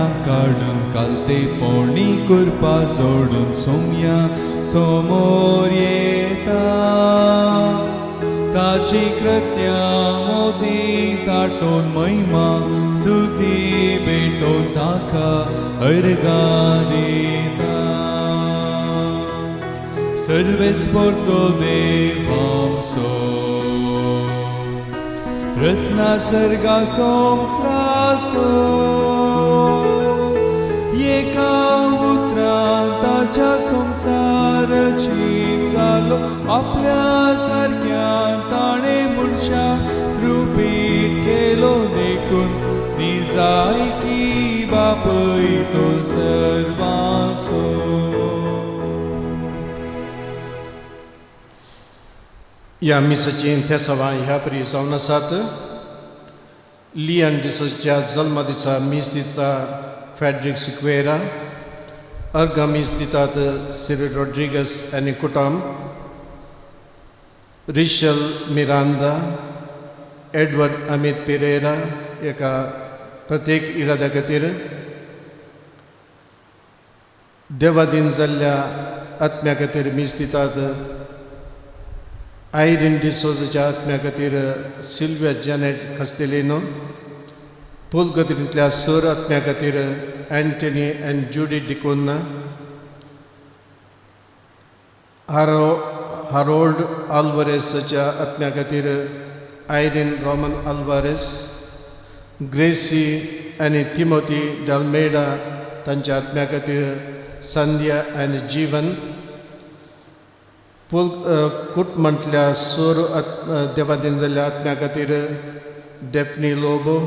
पात्रां काडून कालतेपणी करपा सोडून सोम्या समोर येता. ताची कृत्या मोती ताटोन महिमा स्तुती भेटोन ताका अर्घां दिता. सर्वेस्पोर्तो देवामसो रसना सर्गा सोमस्रासो एका उतरान ताच्या संवसाराची जालो आपल्या सारक्यान ताणें मनशा रुपीत केलो देखून निजायकी बापय तो सर्वांचो. ह्या मिसाचीं थेसावां ह्या परी जावन आसात. लियन डिसोच्या जल्मा दिसा मीस दिता फेड्रिक सिक्वेरा. अर्घा मीस दितात सिरिल रॉड्रिगस आनी कुटुंब, रिशल मिरांदा, एडवर्ड अमीत पिरेरा एका प्रत्येक इराद्या खातीर. देवादीन जाल्ल्या आत्म्या खातीर मीस दितात आयरीन डिसोजाच्या आत्म्या खातीर सिल्विया जॅनेट कास्तेलिनो. पुलगतींतल्या सर आत्म्या खातीर एंटनी आनी जुडी डिकोन्ना. हारोल्ड आल्वारेसाच्या आत्म्या खातीर आयरीन रोमन आल्वारेस. ग्रेसी आनी तिमोती डाल्मेडा तांच्या आत्म्या खातीर संध्या आनी जीवन. पूल कुटमंतल्या सोर देवादीन जाल्ल्या आत्म्या खातीर डेपनी लोबो.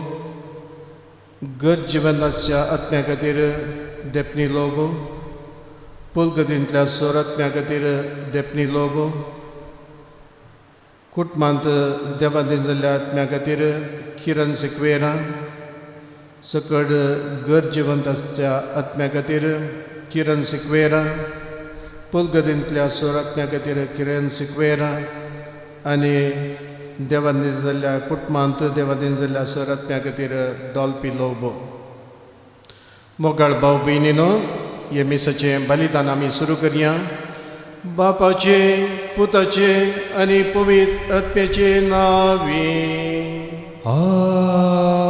गरजिवनाच्या आत्म्या खातीर डेपनी लोबो. पुलगतींतल्या सोर आत्म्या खातीर डेपनी लोबो. कुटमांत देवादीन जाल्ल्या आत्म्या खातीर किरण सिक्वेरा. सकड गरजिवंताच्या आत्म्या खातीर किरण सिक्वेरा. पुलगतींतल्या सोर आत्म्या खातीर किरण सिक्वेरा आनी देवादीन जाल्ल्या कुटुंबांत देवादीन जाल्ल्या सोर आत्म्या खातीर डॉल्पी लोबो. मोगाळ भाव भयणीनो, हे मिसाचें बलिदान आमी सुरू करया. बापाचे, पुताचे आनी पवित्र आत्म्याचे नांवे.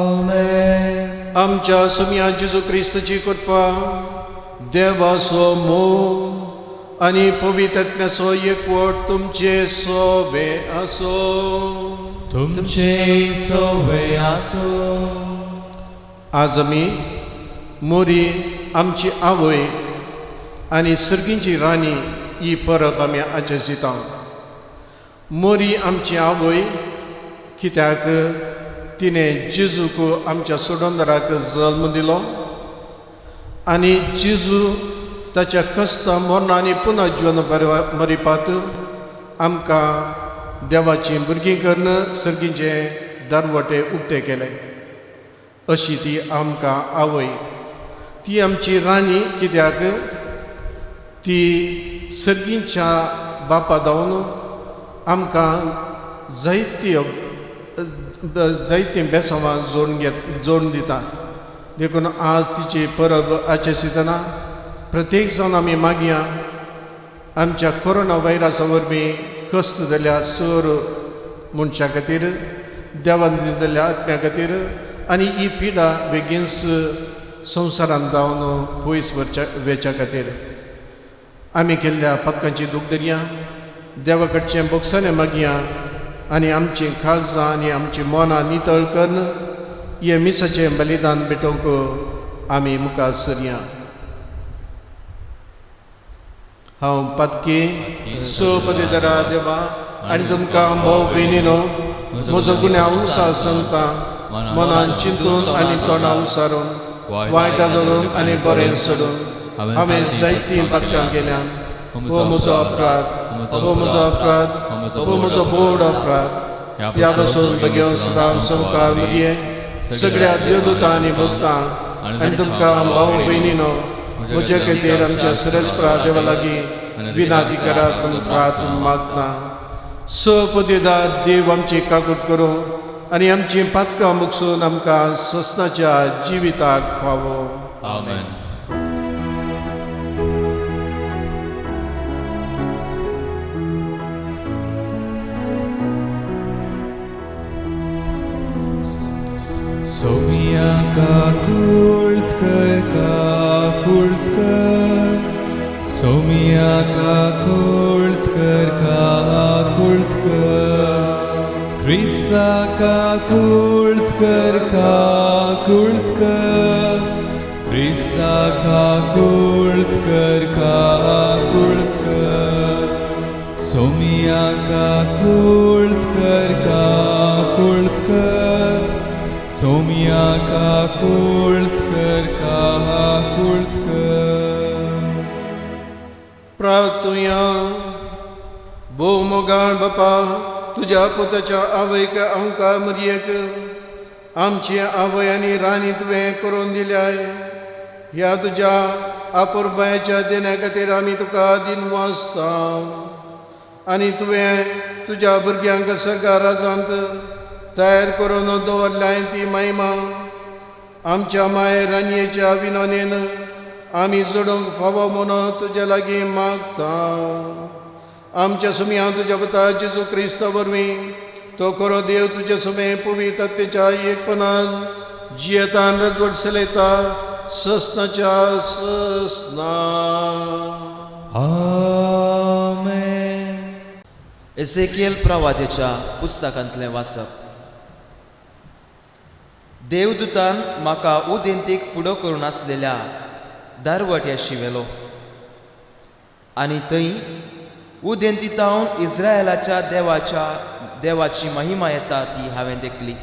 आमेन. आमच्या सोम्या जेजू क्रिस्ताची कृपा, देवाचो मोग आनी पवित्र आत्म्याचो एकवट तुमचे सोबे आसो. तुमचे सोबे आसो. आज आमी मोरी आमची आवय आनी सर्गींची राणी ही परब आमी आचरिता. मोरी आमची आवय कित्याक तिणें जेजूक आमच्या सोडोंदराक जल्म दिलो आनी जेजू ताच्या कश्टा मरणां आनी पुनः जिवन मरिपात आमकां देवाचीं भुरगीं करून सर्गीचे दरवटे उक्ते केले. अशी ती आमकां आवय. ती आमची राणी कित्याक ती सर्गींच्या बापा धांवन आमकां जायती जायतीं बेसांवां जोडून दिता. देखून आज तिची परब आचरितना प्रत्येक जाण आमी मागया आमच्या कोरोना व्हायरसा वरवीं कश्ट जाल्या सर मनशां खातीर, देवान जाल्ल्या आत्म्या खातीर आनी ही पिडा बेगीनच संवसारांत जावन पयस वचच्या खातीर आमी केल्ल्या पदकांची दूख धरया, देवा कडचें बोगसाणें मागया आनी आमचीं काळजां आनी आमचीं मनां नितळ करून हें मिसाचें बलिदान भेटोवंक आमी मुखार सरया. हांव पातकी स पदेदरा देवा आनी तुमकां भाव भयणीनो म्हजो गुन्यांव उसार सांगता, मनान चिंतून आनी तोंडा उसारून, वायटां धरून आनी बरें सोडून हांवें जायतीं पातकां केल्यां. हो म्हजो अपराध, हो म्हजो अपराध, हो म्हजो व्हड अपराध. ह्या पासून बेगीन सदां संवकार मदीं सगळ्या देवदूतां आनी भक्तांक आनी तुमकां भाव भयणीनो म्हजे खातीर आमच्या सरस्परा देवा लागीं विनाती करात म्हूण प्रार्थना मागता. स पदेदार देव आमची काकूट करूं आनी आमचीं पातकां मुगसून आमकां सस्नाच्या जिविताक फावो. आमेन. सोमिया काकुळत कर, काकुळत कर, सोमिया काकुळत कर, काकुळत कर, क्रिस्ता काकुळत कर, काकुळत कर, क्रिस्ता काकुळत कर, काकुळत कर, सोमिया काकुळत कर, काकुळत कर, सोमिया काकुळत कर, काकुळत कर. प्रार्थुया. भोव मोगाळ बापा, तुज्या पुताच्या आवयक आमकां मरयेक आमची आवय आनी राणी तुवें करून दिल्याय. ह्या तुज्या आपुरबायाच्या देण्या खातीर आमी तुका दिनवासता आनी तुवें तुज्या भुरग्यांक सर्गा राजांत तयार करून दवरल्याय ती महिमा आमच्या माय राणयेच्या विनोनेन आमी जोडूंक फावो म्हणून तुज्या लागीं मागता. आमच्या सुमया तुज्या पुता जेजू क्रिस्ता वरवीं तो खरो देव तुज्या सुमे पवित्र आत्म्याच्या एकपणान जियेतान रजवट चलयता ससनाच्या ससना. आमेन. एझेकियल प्रवाद्याच्या पुस्तकांतलें वाचप. देवदूतान म्हाका उदेंतीक फुडो करून आसलेल्या दारवट्याशी व्हेलो आनी थंय उदेंती तावन इस्रायलाच्या देवाची महिमा येता ती हांवें देखली.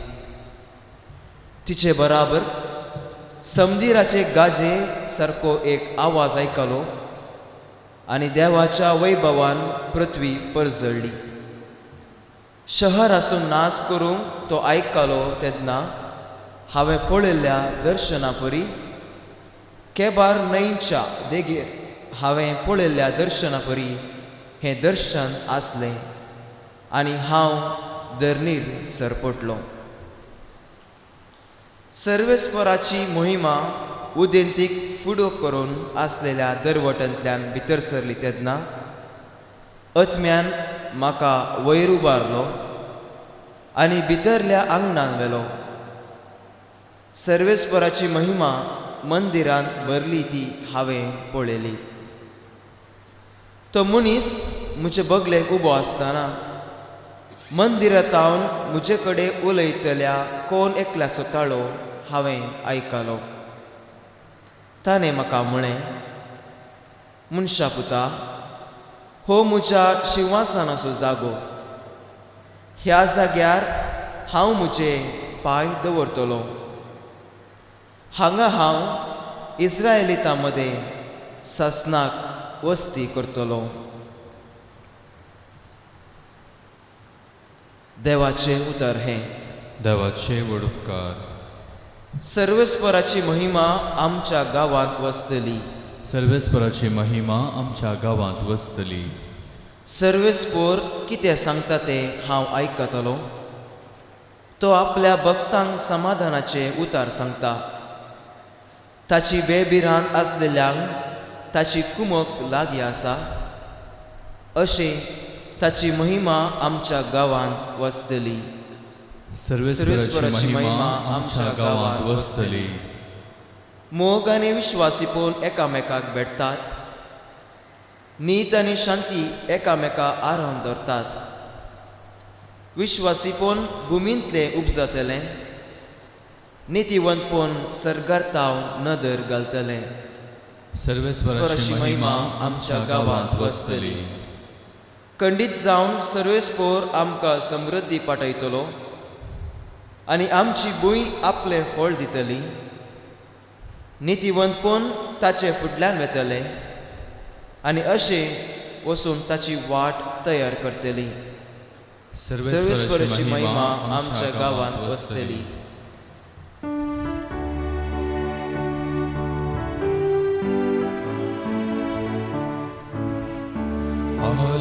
तिचे बराबर समदिराचे गाजे सारको एक आवाज आयकलो आनी देवाच्या वैभवान पृथ्वी परजळ्ळी. शहर आसून नाश करूंक तो आयकलो तेन्ना हांवें पळयल्ल्या दर्शना परी केबार न्हंयच्या देगेर हांवें पळयल्ल्या दर्शना परी हें दर्शन आसलें आनी हांव धरणीर सरपटलो. सर्वेस्पराची मोहिमा उदेंतीक फुडो करून आसलेल्या दरवट्यांतल्यान भितर सरली तेन्ना आत्म्यान म्हाका वयर उबारलो आनी भितरल्या आंगणान व्हेलो. सर्वेस्पराची महिमा मंदिरांत भरली ती हांवें पळयली. तो मनीस म्हजे बगलेक उबो आसतना मंदिरांत म्हजे कडेन उलयतल्या कोण एकल्याचो ताळो हांवें आयकलो. ताणें म्हाका म्हळें, मनशा पुता, हो म्हज्या शिंवासनाचो जागो. ह्या जाग्यार हांव म्हजे पांय दवरतलो. हांगा हांव इस्रायलितां मदें सासणाक वस्ती करतलो. देवाचें उतर हें. देवाचे व्हड उपकार. सर्वेस्पराची महिमा आमच्या गांवांत वसतली. सर्वेस्पराची महिमा आमच्या गांवांत वसतली. सर्वेस्पोर कितें सांगता तें हांव आयकतलो. तो आपल्या भक्तांक समाधानाचें उतार सांगता. ताची बेभिरांत आसलेल्यांक ताची कुमक लागीं आसा. अशें ताची महिमा आमच्या गांवांत वसतली. सर्वेस्पराची महिमा आमच्या गांवांत वसतली. मोग आनी विश्वासीपण एकामेकाक भेटतात. नीत आनी शांती एकामेका आराम धरतात. विश्वासीपण भुमींतलें उपजतलें. नितीवंतपण सर्गारताव नदर घालतलें. सर्वेस्पराची महिमा आमच्या गांवांत वसतली. खंडीत जावन सर्वेस्पोर आमकां समृद्धी पाठयतलो आनी आमची भूंय आपलें फळ दितली. नितीवंतपण ताचे फुडल्यान वेतलें आनी अशें वचून ताची वाट तयार करतली. सर्वेस्पराची महिमा आमच्या गांवांत वसतली.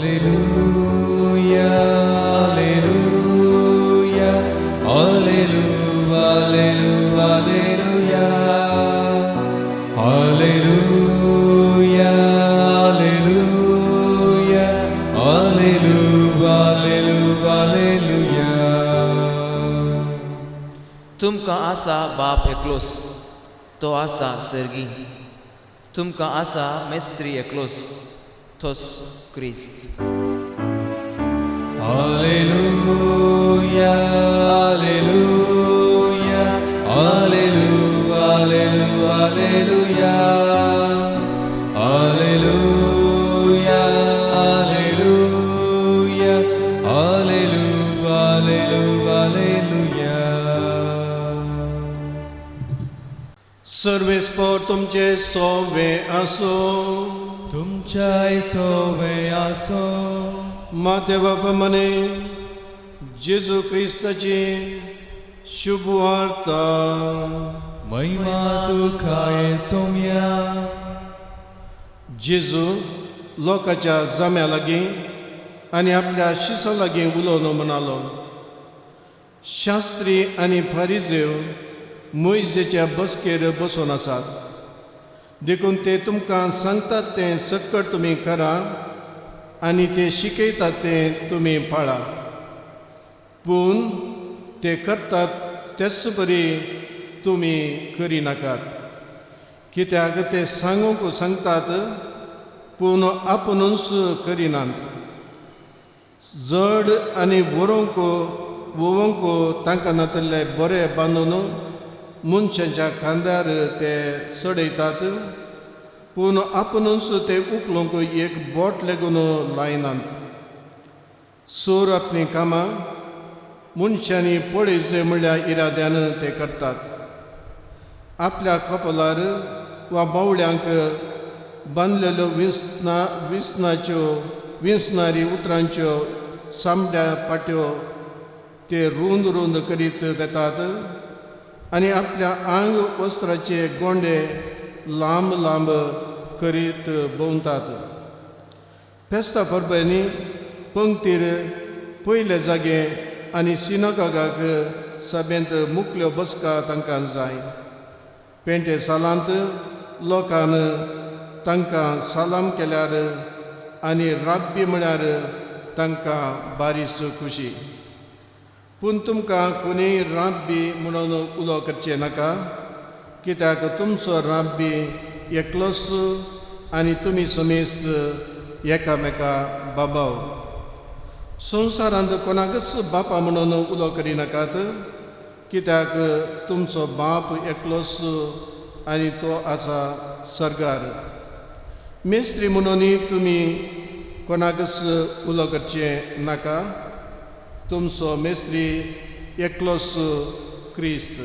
Alleluia, Alleluia, Alleluia, Alleluia, आसा बाप एकलोस, तो आसा सर्गी। तुमकां आसा मेस्त्री एकलोस, तोच क्रिस्त। Alleluia, Alleluia, Alleluia, Alleluia, Alleluia, Alleluia, Alleluia, Alleluia, Alleluia. सर्वेस्पर तुमचे सोवे आसो। तुमच्याय सोवे आसो। माते बापा मने जेजू क्रिस्ताची शुभ वार्ता। महिमा तुका येसोम्या। जेजू लोकांच्या जाम्या लागीं आनी आपल्या शिसां लागीं उलोवन म्हणालो, शास्त्री आनी फारिजेव मोयजेच्या बसकेर बसून आसात, देखून ते तुमकां सांगतात तें सक्कड तुमी करा आनी ते शिकयतात तें तुमी पाळा, पूण ते करतात तेच बरी तुमी करिनाकात, कित्याक ते सांगूंक सांगतात पूण आपुनूच करिनात। जड आनी बरोवंक वोवंक तांकां नातल्ले बरे बांदून मनशांच्या खांद्यार ते चडयतात, पूण आपुनूच ते उखलूंक एक बोट लेगून लायनात। सोर आपलीं कामां मनशांनी पळयचें म्हणल्यार इराद्यान ते करतात। आपल्या कपलार वा बावळ्यांक बांदलेल्यो विसनाच्यो विसनारी उतरांच्यो सामड्या पाट्यो ते रुंद रुंद करीत वेतात आनी आपल्या आंग वस्त्राचे गोंडे लांब लांब करीत भोंवतात। फेस्ता परबेंनी पंक्तीर पयले जागे आनी सिनागागाक सभेंत मुकल्यो बसका तांकां जाय। पेंटे सालांत लोकान तांकां सलाम केल्यार आनी राब्बी म्हळ्यार तांकां बारीस खुशी। पूण तुमकां कोणीय राब्बी म्हणून उलो करचें नाका, कित्याक तुमचो राब्बी एकलोच आनी तुमी समेस्त एकामेका बाबाव। संवसारांत कोणाकच बापा म्हणून उलो करिनाकात, कित्याक तुमचो बाप एकलोच आनी तो आसा सर्गार। मेस्त्री म्हणूनय तुमी कोणाकच उलो करचें नाका, तुमचो मेस्त्री एकलोच क्रिस्त।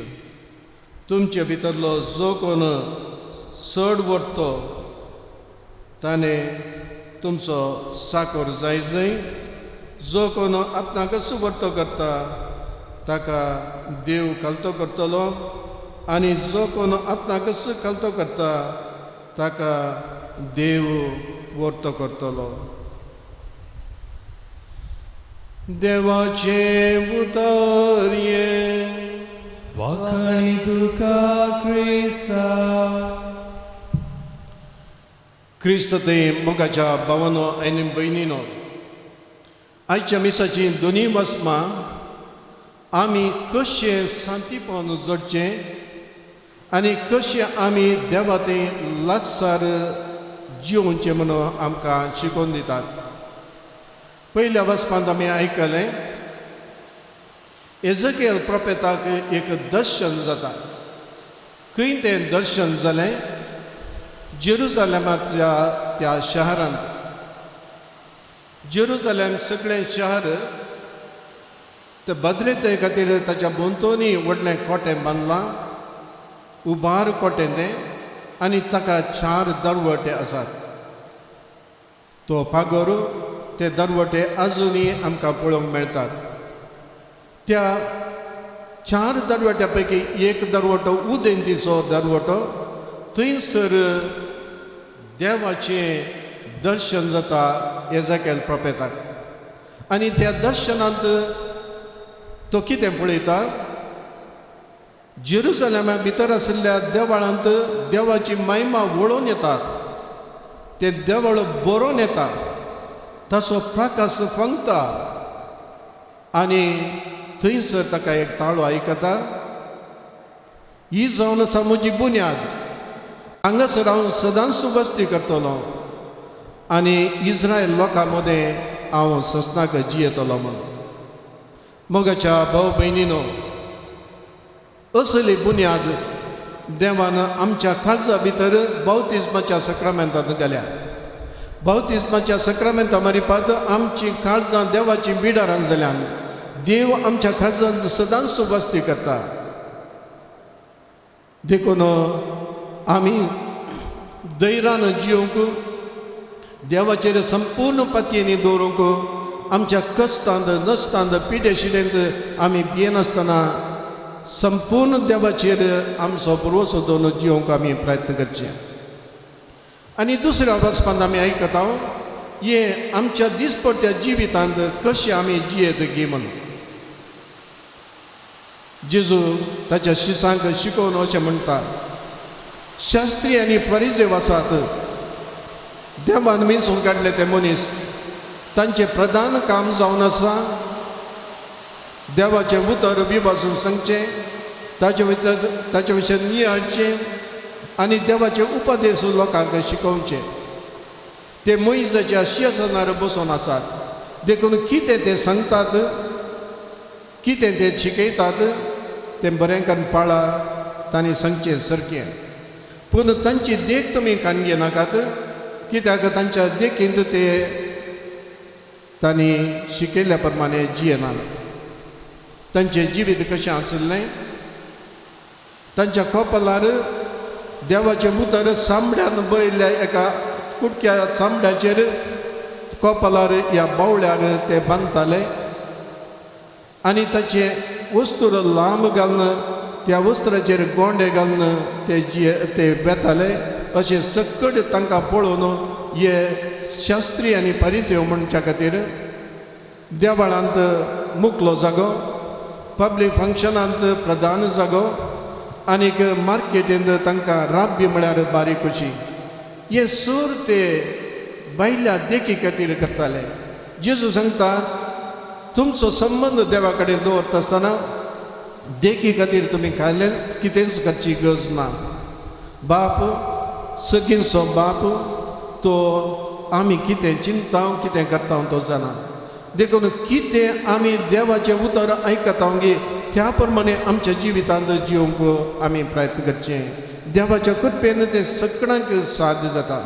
तुमचे भितरलो जो कोण चड व्हरतो ताणें तुमचो साकोर जाय जंय, जो कोण आपणाकच व्हरतो करता ताका देव खालतो करतलो, आनी जो कोण आपणाकच खालतो करता ताका देव व्हरतो करतलो। देवाचें उतर हें। वाखाणी तुका क्रिस्ता। क्रिस्त ते मोगाच्या भावानो आनी भयणीनो, आयच्या मिसाची दोनूय वसमां आमी कशें शांतीपण जोडचें आनी कशें आमी देवा ते लागसार जिवचें म्हणून आमकां शिकोवन दितात। पयल्या वसपांत आमी आयकलें एजकेल प्रोफेताक एक दर्शन जाता। खंय तें दर्शन जालें? जेरुजालेमांतल्या त्या शहरांत। जेरुजालेम सगळें शहर ते भद्रते खातीर ताच्या भोंवतणी व्हडलें कोटें बांदलां, उबार कोटें तें, आनी ताका चार दरवटे आसात। तो पागोर ते दरवटे आजुनूय आमकां पळोवंक मेळटात। त्या चार दरवट्या पैकी एक दरवटो उदेंतीचो दरवटो, थंयसर देवाचें दर्शन जाता एजाकेल प्रोफेताक। आनी त्या दर्शनांत तो कितें पळयता? जेरुसलेमा भितर आशिल्ल्या देवळांत देवाची महिमा वळोवन येतात, ते देवळ बरोवन येता, ताचो प्रकाश फंगता आनी थंयसर ताका एक ताळो आयकता, ही जावन आसा म्हजी बुन्याद, हांगासर हांव सदांच वस्ती करतलो आनी इस्रायल लोकां मदें हांव ससनाक जियेतलो म्हूण। मोगाच्या भाव भयणीनो, असली बुन्याद देवान आमच्या काळजा भितर बाप्तिस्माच्या सक्रामेंतांत घाल्या। बाप्तिस्माच्या सक्रामेंता मारिपात आमची काळजां देवाची बिडारां जाल्यान देव आमच्या काळजांत सदांच वस्ती करता। देखून आमी धैर्यान जिवंक, देवाचेर संपूर्ण पातयेनी दवरूंक, आमच्या कश्टांत नश्टांत पिडेशिडेंत आमी भियेनासतना संपूर्ण देवाचेर आमचो भरवसो दवरून जिवंक आमी प्रयत्न करचे। आनी दुसऱ्या वाचपांत आमी आयकता हे आमच्या दिसपडत्या जिवितांत कशें आमी जियेत गी म्हणून। जेजू ताच्या शिसांक शिकोवन अशें म्हणटा, शास्त्री आनी परिजेव आसात, देवान मेजून काडले ते मनीस, तांचें प्रधान काम जावन आसा देवाचें उतर विभाजून सांगचें, ताचे विशय नियाळचें आनी देवाचे उपदेश लोकांक शिकोवचे। ते मोइजाच्या शिंवासनार बसून आसात, देखून कितें ते सांगतात, कितें ते शिकयतात तें बरें करून पाळा, तांणी सांगचें सारकें। पूण तांची देख तुमी कान घेनाकात, कित्याक तांच्या देखींत ते तांणी शिकयल्ल्या प्रमाणे जियेनात। तांचें जिवीत कशें आशिल्लें, तांच्या कपलार देवाचें उतर चामड्यान बरयल्ल्या एका कुटक्या चामड्याचेर कपलार ह्या बावळ्यार ते बांदताले आनी ताचें वस्तूर लांब घालून त्या वस्त्राचेर गोंडे घालून ते ते वेताले। अशें सकट तांकां पळोवन हे शास्त्री आनी परिचय म्हणच्या खातीर देवळांत मुकलो जागो, पब्लीक फंक्शनांत प्रधान जागो आनीक मार्केटींत तांकां राब्य म्हळ्यार बारीक खुशी, हे सूर ते बायल्या देखी खातीर करताले। जेजू सांगता, तुमचो संबंद देवा कडेन दवरता आसतना देखी खातीर तुमी खायले कितेंच करची गरज ना। बाप सगळींचो बाप तो आमी कितें चिंतता कितें करता तो जाणा, देखून कितें आमी देवाचें उतर आयकता गे त्या प्रमाणे आमच्या जिवितांत जिवंक आमी प्रयत्न करचे। देवाच्या कृपेन तें सगळ्यांक साध्य जाता।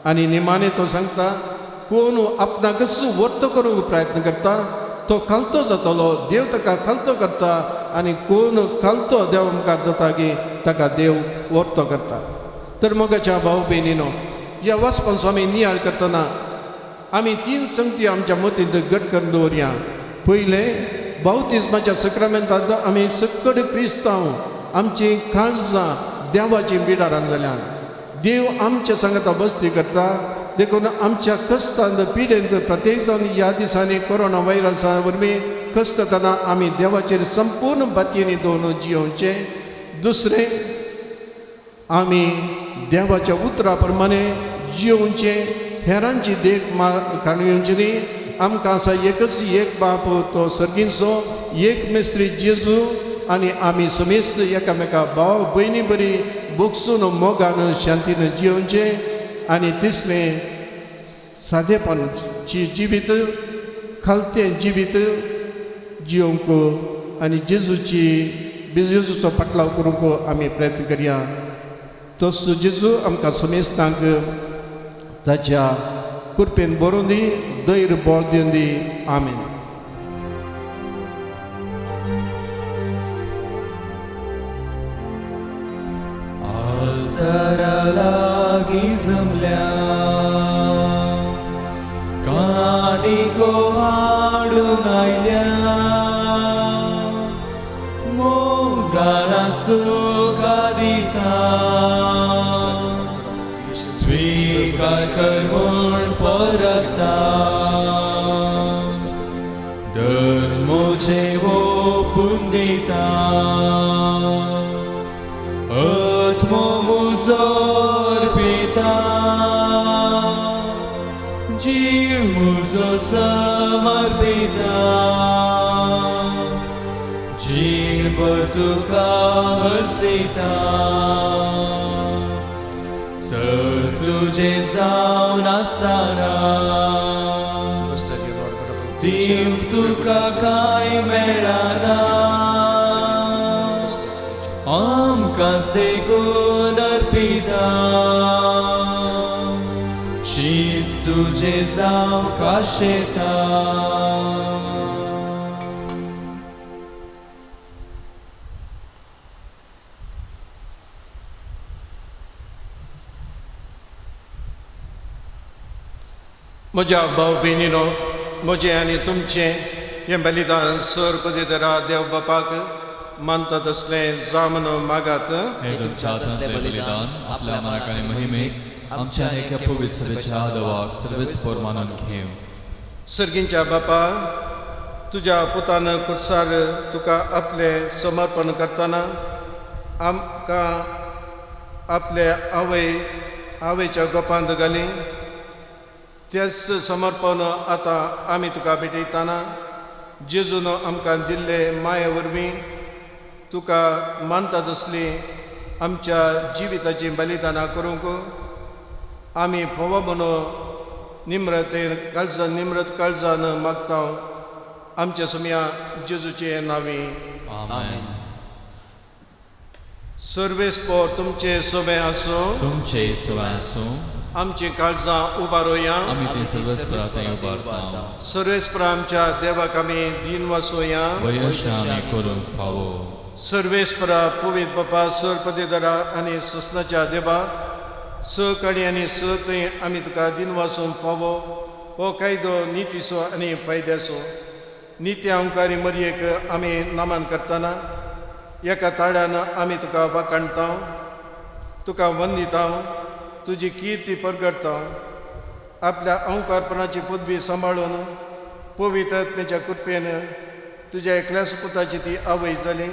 आनी निमाणें तो सांगता, कोण आपणाकच वर्त करूंक प्रयत्न करता तो खालतो जातलो, देव ताका खालतो करता आनी कोण खालतो देव मुखार जाता की ताका देव वर्तो करता। तर मोगाच्या भाव भयणीनो, ह्या वाचपांचो आमी नियाळ करतना आमी तीन संगती आमच्या मतींत घट करून दवरया। पयलें, बाप्तिस्माच्या सक्रामेंतांत आमी सकड क्रिस्तांव आमची काळजां देवाची बिडारां जाल्यान देव आमच्या सांगता बस्ती करता, देखून आमच्या कश्टांत पिडेंत प्रत्येक जावन ह्या दिसांनी कोरोना व्हायरसा वरवीं कश्टतना आमी देवाचेर संपूर्ण बातयेनी दवरून जियोवचें। दुसरें, आमी देवाच्या उतरा प्रमाणे जियोवचें, हेरांची देख काडून येवची न्ही। आमकां आसा एकच एक बाप, तो सर्गींचो एक मेस्त्री जेजू, आनी आमी समेस्त एकामेका भाव भयणी बरी बोगसून मोगान शांतीन जियोवचें। आनी तिसरें, सादेपण जिवीत, खालतें जिवीत जियोवंक आनी जेजूची जेजूचो पाटलाव करूंक आमी प्रयत्न करया। तसो जेजू आमकां समेस्तांक ताच्या कृपेन बरोवन दी, धैर्य बळ दिवन दी। आमेन। आल्तारा लागीं जमल्या काणको हाडून आयल्या, मोगान तुका दिता, स्वीकार कर म्हूण परता, धर्मोचें ओंपून दिता, आत्मो म्हजो अर्पिता, जीव म्हजो समर्पिता, जीण भर तुका हसयता सर तुजें जावन आसतना दिवंक तुका कांय मेळना आमकांच देखून अर्पिता शीस तुजें जावं काशेता. म्हज्या भाव भयणीनो, म्हजें आनी तुमचें हें बलिदान सर पदिदरा देव बापाक मानता तसलें जावन मागात. हे तुमच्या हातांतलें बलिदान आपल्या मनाक आनी महिमेक आमच्या एका पवित्र सभेच्या आदवाक सर्वेस्पर मानून घेवं. सर्गींच्या बापा, तुज्या पुतान खुर्सार तुका आपलें समर्पण करतना आमकां आपले आवय आवयच्या गोपांत घाली. तेच समर्पण आतां आमी तुका भेटयतना जेजून आमकां दिल्ले माये वरवीं तुका मानता तसली आमच्या जिविताची बलिदानां करूंक आमी फोव म्हणून निम्रतेन काळजान निम्रत काळजान मागता आमच्या सुमया जेजूचे नांवी. आमेन. सर्वेस्पर तुमचे सोबे आसूं. तुमचे सोबे आसूं. आमची काळजां उबारोया. आमी ती सर्वेस्परा उबारता. सर्वेस्पर आमच्या देवाक आमी दीन वासोया. वयश आमी करूंक फावो. सर्वेस्परा पवित्र बापा सरपदेदरा आनी ससनाच्या देवा स काणी आनी स थंय आमी तुका दीन वासूंक फावो. हो कायदो नितीचो आनी फायद्याचो. नित्य अंकारी मरयेक आमी नमन करतना एका ताळ्यान आमी तुका वाखाणता, तुका वंदिता, तुजी किर्ती परगडता. आपल्या अंकारपणाची पदवी सांबाळून पवित्र आत्म्याच्या कृपेन तुज्या एकल्याच पुताची ती आवय जाली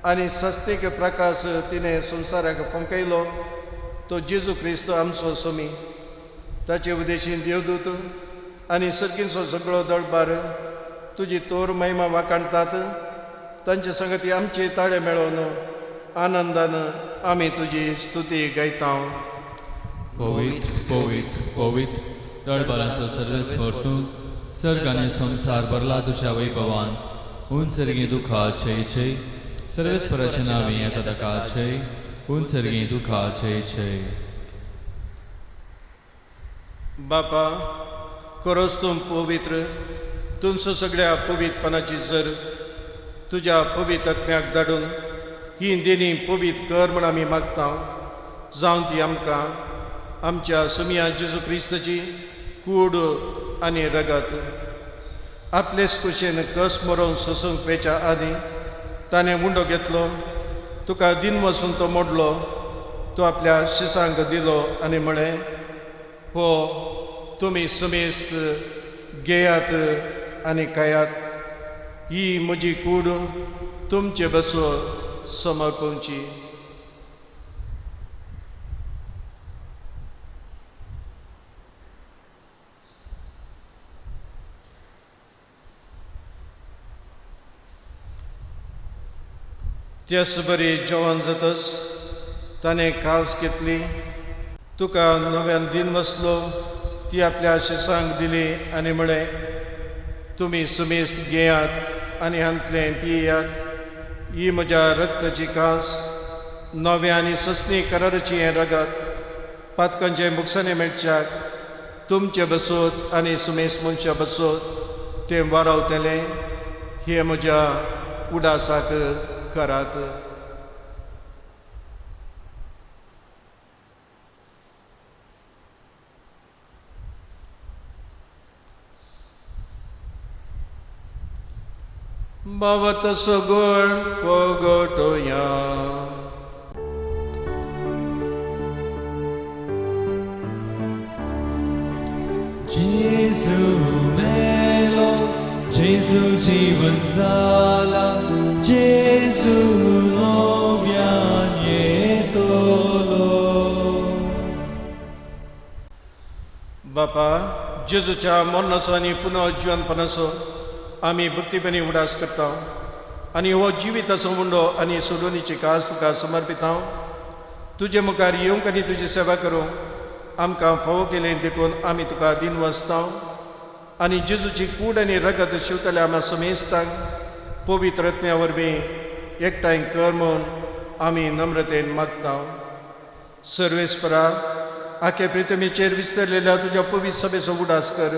आनी सस्तीक प्रकाश तिणें संवसाराक फंकयलो तो जेजू क्रिस्त आमचो स्वामी. ताचे उदेशीन देवदूत आनी सर्गींचो सगळो दळबार तुजी तोर महिमा वाखाणतात. तांचे संगती आमचे ताळे मेळोवन आनंदान आमी तुजी स्तुती गायता. पवित्र पवित्र पवित्र दळबारांचो सर्वेस्पर तूं सर्ग आनी संवसार भरला तुज्या वैभवान. उंच सर्गी दुखा छय छय सर्वेस्पराचे नांवी येता ताका छय. उंच सर्गी दुखा छय छय. बापा खरोच तूं पवित्र, तुमचो सगळ्या पवित्रपणाची जर तुज्या पवित्र आत्म्याक धाडून ही देणी पवित्र कर म्हण आमी मागता. जावन ती आमकां आमच्या सुमया जेजू क्रिस्ताची कूड आनी रगत आपलेच कुशेन कस मरोवन सोसूंक पेच्या आदीं ताणें उंडो घेतलो, तुका दिन वसून तो मोडलो, तो आपल्या शिसांक दिलो आनी म्हळें, हो तुमी समेस्त घेयात आनी खायात, ही म्हजी कूड तुमचे बसो समर्पणची. त्याच बरी जेवण जातस ताणें कास घेतली, तुका नव्यान दिन बसलो, ती आपल्या शिसांक दिली आनी म्हळें, तुमी समेस्त घेयात आनी हांतलें पियात, ही म्हज्या रक्ताची कास, नव्या आनी सस्नी कराराची हें रगत पातकांचे मुकसाने मेळच्याक तुमचे बसोत आनी समेस्त मनशां बसोत तें वारावतलें. हें म्हज्या उडासाक करात. बाबत सगळ पगटोया. जेजू मेलो, जेजू जीवन जाला, जेजू नव्यान येतलो. बापा, जेजूच्या मरणाचो आनी पुनर्जिवनपणाचो आमी भक्तीपणी उडास करता आनी हो जिविताचो मुंडो आनी सोडोवणीची कास तुका समर्पितां। तुजे मुखार येवंक आनी तुजी सेवा करूंक आमकां फावो केलें देखून आमी तुका दिनवासता आनी जेजूची कूड आनी रगत शिंवतल्या आमच्या समेस्तांक पवित्र आत्म्या वरवीं एकठांय कर म्हूण आमी नम्रतेन मागता। सर्वेस्परा आख्या प्रितमेचेर विस्तरलेल्या तुज्या पवित्र सभेचो उडास कर।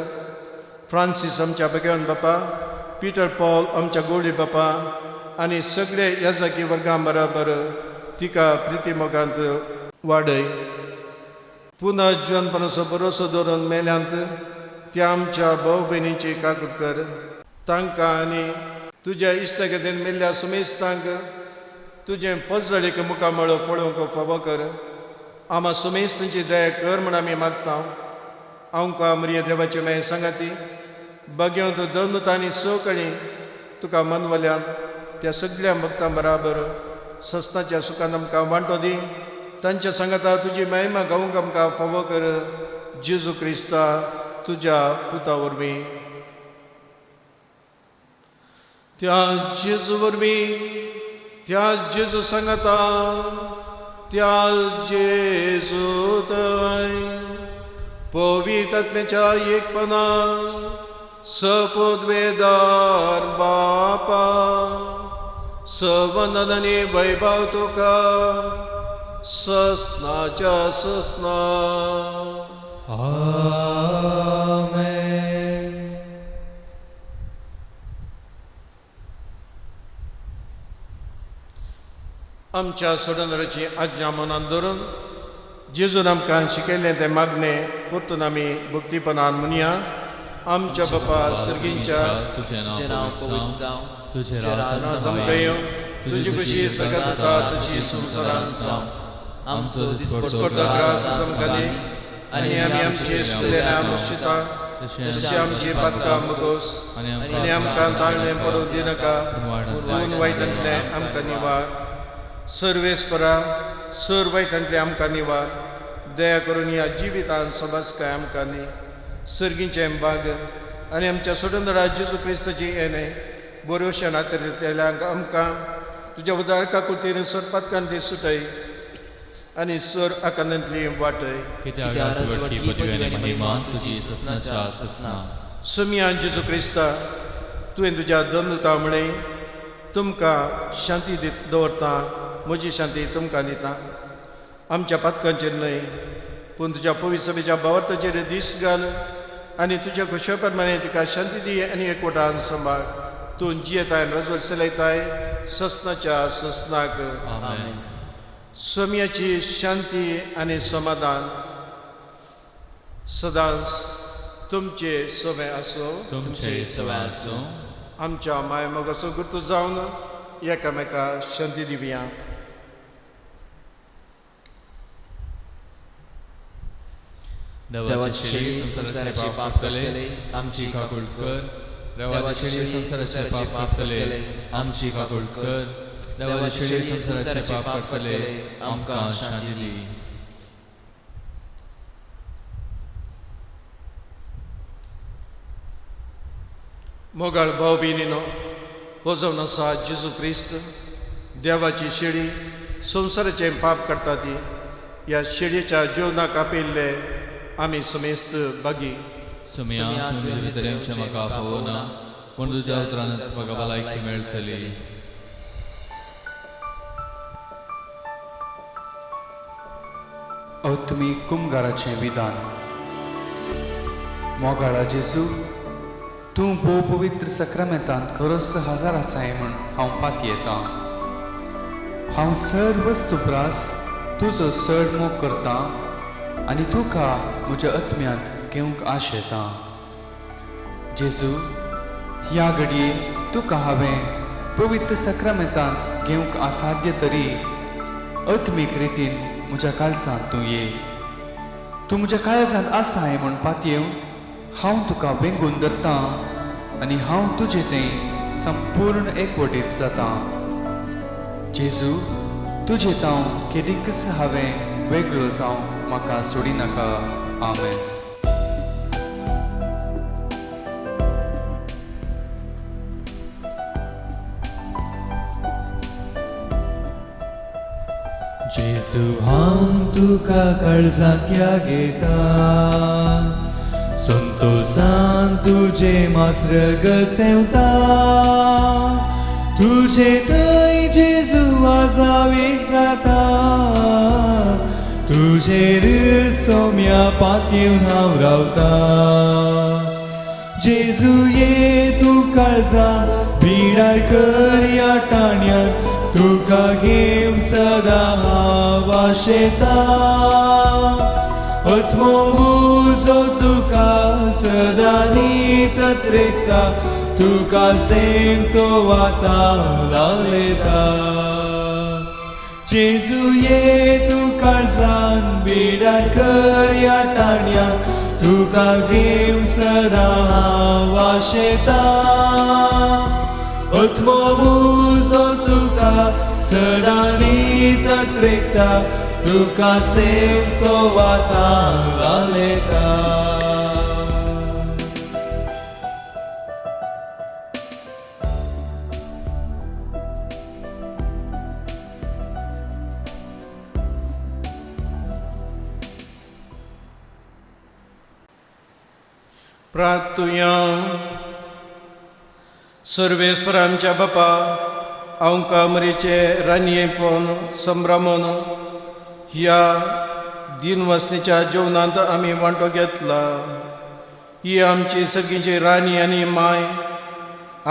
फ्रांसीस आमच्या भगवान बापा, पीटर पॉल आमच्या गोळी बापा आनी सगळे याजकी वर्गां बराबर तिका प्रितीमोगांत वाडय। पुनः जिवनपणाचो भरोसो दवरून मेल्यांत त्या आमच्या भाव भयणींची काकूट कर। तांकां आनी तुज्या इश्टागतीन मेल्ल्या सुमेस्तांक तुजें पजळीक मुखामळ पळोवंक फावो कर। आमा सुमेस्तांची दया कर म्हूण आमी मागता। आमकां मरिया देवाची मागीर सांगाती भाग्यवंत दंदता आनी सवकळी तुका मनवल्यान त्या सगळ्या भक्तां बराबर सस्नाच्या सुखान आमकां वांटो दी। तांच्या सांगाता तुजी महिमा गावंक आमकां फावो कर। जेजू क्रिस्ता तुज्या पुता वरवीं, त्या जेजू वरवीं, त्या जेजू सांगाता, त्या जेजू थंय पवित्र आत्म्याच्या एकपणा सपोदवेदार बापा सवंदन आनी वैभव तुका सस्नाच्या सस्ना। आमेन। आमच्या सोडणाराची आज्ञा मनान धरून जेजून आमकां शिकयल्लें तें मागणें परतून आमी भक्तीपणान म्हणया। आमच्या बापा सर्गींच्या तुजें नांव पवित्र जावं, तुजें राज आमकां येवं, तुजी खुशी सगळ्यात जाता तशी संवसारांत जावं। आमचो दिसपट्टो ग्रास आमकां दी आनी आमी आमचे चुकलेल्या मुशिता तशी आमची पातकां मुगोस आनी आमकां ताळणें पडूंक दिनाका, पूण वायटांतलें आमकां निवार। सर्वेस्परा सर वायटांतलें आमकां निवार। दया करून ह्या जिवितान समजकाय आमकां न्ही सर्गीचें भाग आनी आमच्या सोडणरा जेजू क्रिस्ताची येणें बऱ्योशा नातलेल्यांक आमकां तुज्या उदारका कुतीन सरपातकांतली सुटय आनी सर आकांतांतली वाटय। सुमया जेजू क्रिस्ता तुवें तुज्या दंदता म्हळें तुमकां शांती दवरता, म्हजी शांती तुमकां दिता। आमच्या पातकांचेर न्हय पूण तुज्या पवित्र सभेच्या भावार्थाचेर दीस घाल आनी तुज्या खुशे प्रमाणे तिका शांती दी आनी एकवटान सांबाळ। तूं जियेताय रजवड चलयताय सस्नाच्या सस्नाक। आमेन। सोम्याची शांती आनी समाधान सदांच तुमचे सवे आसूं, तुमचे सवे आसूं। आमच्या मायमोगाचो गुर्तू जावन एकामेका शांती दिवया। देवाची शेळी संवसाराचे पाप करतले आमची काकूट कर। देवाची शेळी संवसाराचे पाप करतले आमची काकूट कर। देवाची शेळी संवसाराचे पाप करतले आमकां शांती दी। मोगाळ भाव भयणीनो, हो जावन आसा जेजू क्रिस्त देवाची शेळी संवसाराचें पाप काडटा ती ह्या शेळयेच्या जेवणाक आपयिल्ले आमी समेस्त बागी। सुमया तुवें भितर येवचें म्हाका फावना, पूण तुज्या उतरानच म्हाका भलायकी मेळटली। आत्मीक कुमगाराचें विधान। मोगाळा जेजू, तूं भोव पवित्र सक्रामेंतांत खरोच हजार आसाय म्हूण हांव पातयेतां। हांव सर्व वस्तू प्रास तुजो चड मोग करतां आनी तुका म्हज्या आत्म्यांत घेवंक आशेतां। जेजू, ह्या घडये तुका हांवें पवित्र सक्रामेंतांत घेवंक असाध्य तरी आत्मीक रितीन म्हज्या काळजांत तूं ये। तूं म्हज्या काळजांत आसाय म्हूण पातयेवन हांव तुका वेंगून धरतां आनी हांव तुजे तें संपूर्ण एकवटीत जातां। जेजू, तुजे तांव केदीकच हांवें वेगळो जावं म्हाका सोडिनाका। आमेन। तुका काळजांत घेता संतोषान तुजे मात्र गचेवता तुजे थंय जेजू आजावीक जाता तुजेर सोम्या पातयेवन हांव रावता जेजू ये तूं काळजा बिडार कर ह्या टाण्यान तुका घेवन सदां हांव आशेता आत्मो म्हजो तुका सदां नीत त्रेकता तुका सेंतो वाता लावलेता जेजू ये तूं काळजान बिडार कर ह्या टाण्यान तुका घेवन सदां हांव आशेता आत्मो म्हजो तुका सदां नीत त्रेकता तुका सेंतो वाता लावलेता. प्रार्थुया. सर्वेस्पर आमच्या बापा आमकां मरेचे रानये पळोवन संभ्रमून ह्या दिनवसणीच्या जेवणांत आमी वांटो घेतला. ही आमची सगळींची राणी आनी माय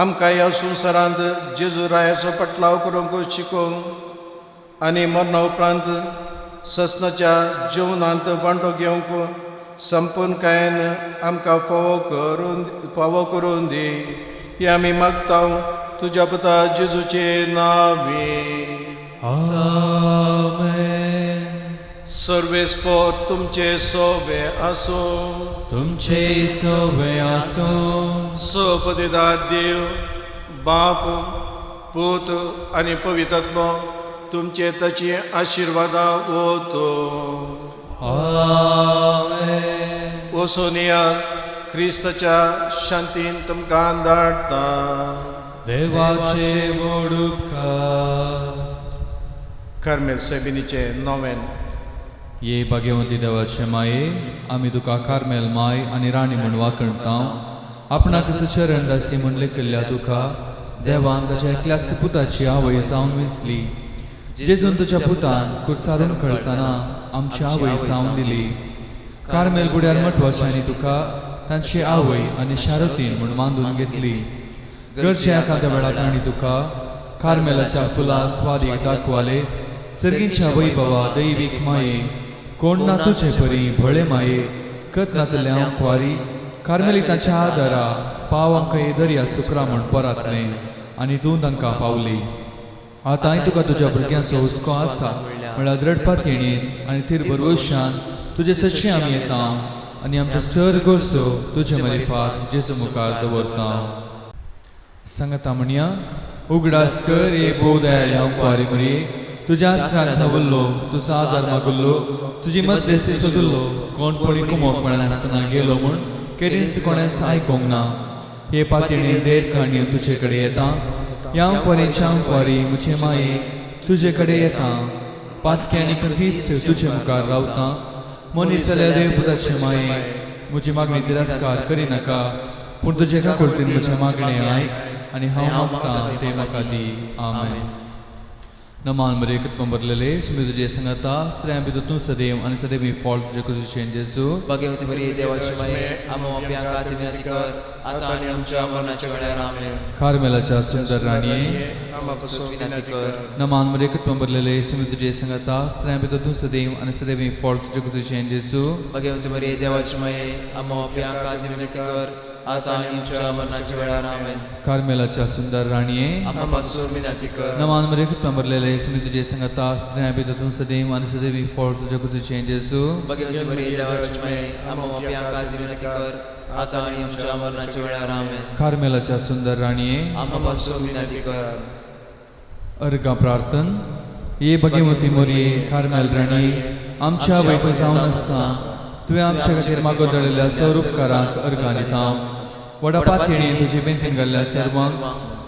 आमकां ह्या संवसारांत जेजू रायाचो पटलाव करूंक शिकोवंक आनी मरणा उपरांत ससनाच्या जेवणांत वांटो घेवंक संपूर्णकायेन आमकां फावो करून दी. ही आमी मागता तुज्या पुता जेजूचे नांवे. आमेन. सर्वेस्पर तुमचे सोवे आसूं. तुमचे सोवे आसूं. सोपदिदार देव बाप पूत आनी पवित्रात्मो तुमचे ताची आशिर्वादां वतो. आमेन. वचोनया क्रिस्ताच्या शांतीन तुमकां धाडटा. देवाचे व्हड उपकार. कार्मेल सेबिनीचे नोवेन. ये भाग्यवंती देवाचे माये आमी तुका कार्मेल माय आनी राणी म्हूण वाखणता. आपणाक शरण दासी म्हूण लेखिल्ल्या तुका देवान ताच्या एकल्याच पुताची आवय जावन विसली. जेजून तुज्या पुतान कुर्सारून कळतना आमची आवय जावन दिली. कार्मेल गुड्यार मठवाशांनी तुका तांची आवय आनी शारतीन म्हूण मानून घेतली. गरजे एखाद्या वेळार तांणी तुका कार्मेलाच्या फुलां स्वादीक दाखवाले. सर्गीच्या वैभवा दैवीक माये कोण ना तुजे परी भोळे माये कत नातल्या कुवारी कार्मेलिताच्या आदारा पाव आमकां दर्या सुकरा म्हूण परातलें आनी तूं तांकां पावली. आतांय तुका तुज्या भुरग्यांचो हुस्को आसा म्हळ्यार रडपा तेणेन आनी थीर भरवशान तुजे सदशें आमी येता आनी आमचो सर गोरसो तुजे मरिफात जेजू मुखार दवरता. सांगता म्हणया उगडास कर हे भोव दयाळी हांव कुवारी मरये तुज्या आसरान धांवल्लो तुजो आदार मागल्लो तुजी मध्यस्थी सोदल्लो कोण कोणी कुमोक मेळनासतना गेलो म्हूण केदींच कोणेंच आयकूंक ना. हे पातयेणे देर काणयेन तुजे कडेन येता. ह्या कुवारीच्या कुवारी म्हजे माये तुजे कडेन येता. पातके आनी खंतीस्त तुजे मुखार रावता. मनीस जाल्यार देवपुताचे माये म्हजी मागणी तिरस्कार करिनाका पूण तुजे काकुळतीन म्हजें मागणें आयक आनी हांव मागता तें म्हाका दी. आमेन. नमान मरे कुटुंब भरलेले सुमी तुजे संगता स्त्रियां भितर तूं सदैव आनी सदैव फॉल तुजे कुशीन जेजू. भाग्यवंती मरिये देवाची माये आम्हा पाप्यांक खातीर विनंती कर आता आनी आमच्या मरणाच्या वेळार. आमेन. कार्मेलाच्या सुंदर राणये आम्हा पासून विनंती कर. नमान मरे कुटुंब भरलेले सुमी तुजे संगता स्त्रियां भितर तूं सदैव आनी सदैव फॉल तुजे कुशीन जेजू. भाग्यवंती मरिये देवाची माये आम्हा पाप्यांक खातीर विनंती कर आता आनी आमच्या मरणाच्या वेळार. आमेन. कार्मेलाच्या सुंदर राणये आम्हा पासून विनंती कर. नमान मरे कुटुंब भरलेले सुमी तुजे संगता स्त्रियां भितर तूं सदैव आनी सदैव फॉल तुजे कुशीन जेजू. भाग्यवंती मरिये देवाची माये आम्हा पाप्यांक खातीर विनंती कर आता आनी आमच्या मरणाच्या वेळार. आमेन. कार्मेलाच्या सुंदर राणये आम्हा पासून विनंती कर. अर्घा प्रार्थन. ये भगवती मोरये कार्मेल राणी आमच्या वैभव जावन आसता तुवें आमच्या खातीर मागो दळिल्ल्या स्वरूपकारांक अर्घां दिता. व्हडा पातयेणी तुजी बेंतीन घाल्ल्या सर्वांक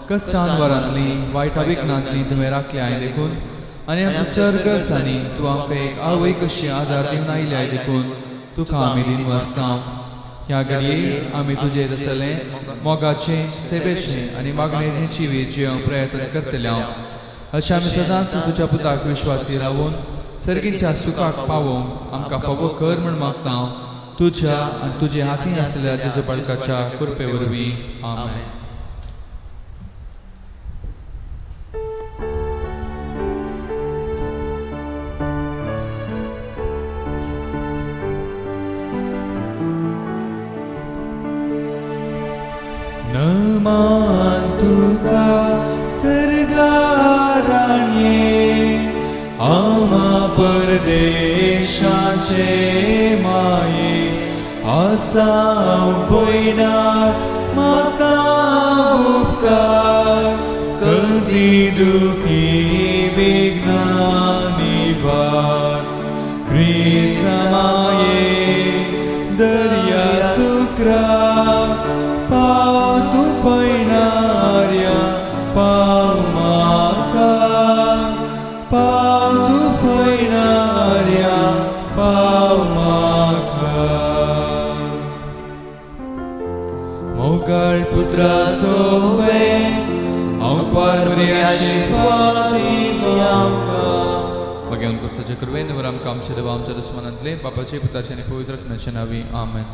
कश्टान वरांतली वायटा विघ्नांतली तुवें राखल्या देखून आनी आमच्या चड गरजांनी तूं आमकां एक आवय कशी आदार दिवन आयल्याय देखून तुका आमी दिनवासता. ह्या घडये आमी तुजे तसलें मोगाचें, सेवेचें आनी मागणेचें जिवीत जियोंक प्रयत्न करतले. अशें आमी सदांच तुज्या पुताक विश्वासी रावून सर्गीच्या सुखाक पावोवंक आमकां फावो कर म्हूण मागता तुज्या आनी तुजे हातीन आसलेल्या जेजू बाळकाच्या कृपे वरवीं. आमेन. नमान तुका सर्गाराणये, आमा परदेशाचे माये, आसाव पयनार म्हाका उपकार, कदी दुखी विघ्नां निवार. क्रिस्तामाये दर्या सुक्रा, पाव तूं पयणार्या पाव म्हाका, पाव तूं पयणार्या पाव म्हाका. मोगाळ पुत्रा सोवे हांव मागीर आमकां सजे कृपेन आमकां आमचे देवा आमच्या दुस्मनांतले बापाचे पुताचे आनी पवित्र आत्म्याचे नांवी. आमेन.